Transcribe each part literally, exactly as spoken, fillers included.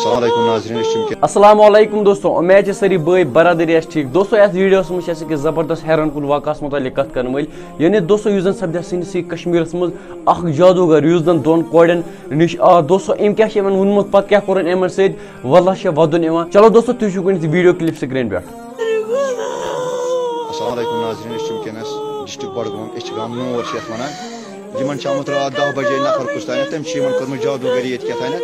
السلام علیکم ناظرین، أسۍ چھِ وٕنکیٚن السلام علیکم دوستو، امید چھِ سٲری بٲے برادری آسہِ ٹھیٖک۔ دوستو، یتھ ویڈیوس منٛز چھِ أسۍ أکِس زبردست حیران کُن واقعس متعلق کتھ کرن وٲلۍ، یعنی دوستو، یُس زن سپدِ سٲنِسٕے کشمیرس منٛز اکھ جادوگر، یُس زن دۄن کورٮ۪ن نِش آو۔ دوستو، أمۍ کیٛاہ چھِ یِمن ووٚنمُت، پتہٕ کیٛاہ کوٚرُن یِمن سۭتۍ، واللہ چھِ ودُن یِوان۔ چلو دوستو، تُہۍ چھِو گۄڈٕنیتھ ویڈیو کلپ سکرین پٮ۪ٹھ۔ السلام علیکم ناظرین، أسۍ چھِ وٕنکیٚنَس ڈسٹرکٹ بڈگوم، أسۍ چھِ گام نور چھِ یَتھ وَنان۔ یِمن چھِ آمُت راتھ دَہ بجے نفر کُس تانٮ۪تھ، تٔمۍ چھِ یِمن کوٚرمُت جادوگری ییٚتہِ کیٛاہ تانٮ۪تھ۔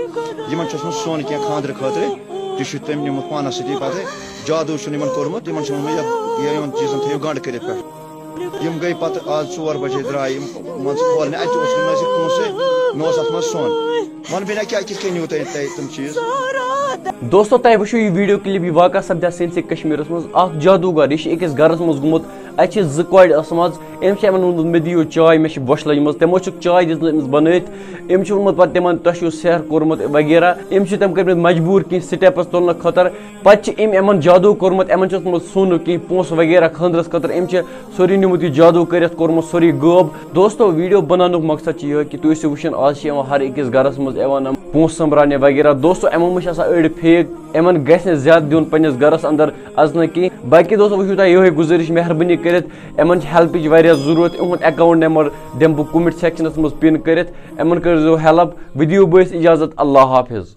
یِمن چھُ اوسمُت سۄن کینٛہہ خانٛدرٕ خٲطرٕ، تہِ چھُ تٔمۍ نیوٗمُت پانَس سۭتی۔ پَتہٕ جادو چھُنہٕ یِمن کوٚرمُت، یِمن چھُ ووٚنمُت، یَتھ، یِمن چیٖزن تھٲیِو گنٛڈ کٔرِتھ پٮ۪ٹھ۔ یِم گٔے پَتہٕ آز ژور بجے درٛاے یِم، مان ژٕ کھول مےٚ، اَتہِ اوس نہٕ مےٚ سۭتۍ پونٛسہٕ، نہ اوس اَتھ منٛز سۄن۔ وَن بیٚیہِ نہ کیٛاہ، کِتھ کٔنۍ نیوٗ تۄہہِ، تۄہہِ تِم چیٖز؟ دوستو، تۄہہِ وٕچھِو یہِ ویڈیو کلپ، یہِ واقعہ سپدیو سٲنِسٕے کشمیرس منٛز۔ اکھ جادوگر، یہِ چھُ أکِس گرس منٛز گوٚمُت، اَتہِ چھِ زٕ کورِ ٲسمٕژ، أمۍ چھِ یِمن ووٚنمُت، مےٚ دِیِو چاے، مےٚ چھِ بۄچھِ لٔجمٕژ۔ تِمو چھُکھ چاے دِژمٕژ أمِس بنٲوِتھ، أمۍ چھُ ووٚنمُت پتہٕ تِمن، تۄہہِ چھُو سحر کوٚرمُت وغیرہ۔ أمۍ چھِ تِم کٔرمٕتۍ مجبوٗر کینٛہہ سٹیپس تُلنہٕ خٲطرٕ۔ پتہٕ چھِ أمۍ یِمن جادو کوٚرمُت، یِمن چھُ اوسمُت سۄن کینٛہہ پونٛسہٕ وغیرہ خانٛدرس خٲطرٕ، أمۍ چھِ سورُے نیوٗمُت یہِ جادو کٔرِتھ کوٚرمُت سورُے غٲب۔ دوستو، ویڈیو بناونُک مقصد چھُ یِہوٚے کہِ تُہۍ ٲسِو وٕچھان، آز چھِ یِوان ہر أکِس گرس منٛز یِوان یِم پونٛسہٕ سۄمبراونہِ وغیرہ۔ دوستو، یِمن منٛز چھِ آسان أڑۍ فیک، یِمن گژھِ نہٕ زیادٕ دیُن پننِس گرس اندر اژنہٕ کینٛہہ۔ باقی دوستو، وٕچھِو تۄہہِ یِہوٚے گُزٲرِش، مہربٲنی کٔرِتھ، یِمن چھِ ہیلپٕچ واریاہ ضروٗرت۔ یِہُنٛد اکاؤنٹ نمبر دِمہٕ بہٕ کومنٹ سیکشنس منٛز پن کٔرِتھ، یِمن کٔرۍزیو ہیلپ۔ ویڈیو بٲیِس اجازت، اللہ حافظ۔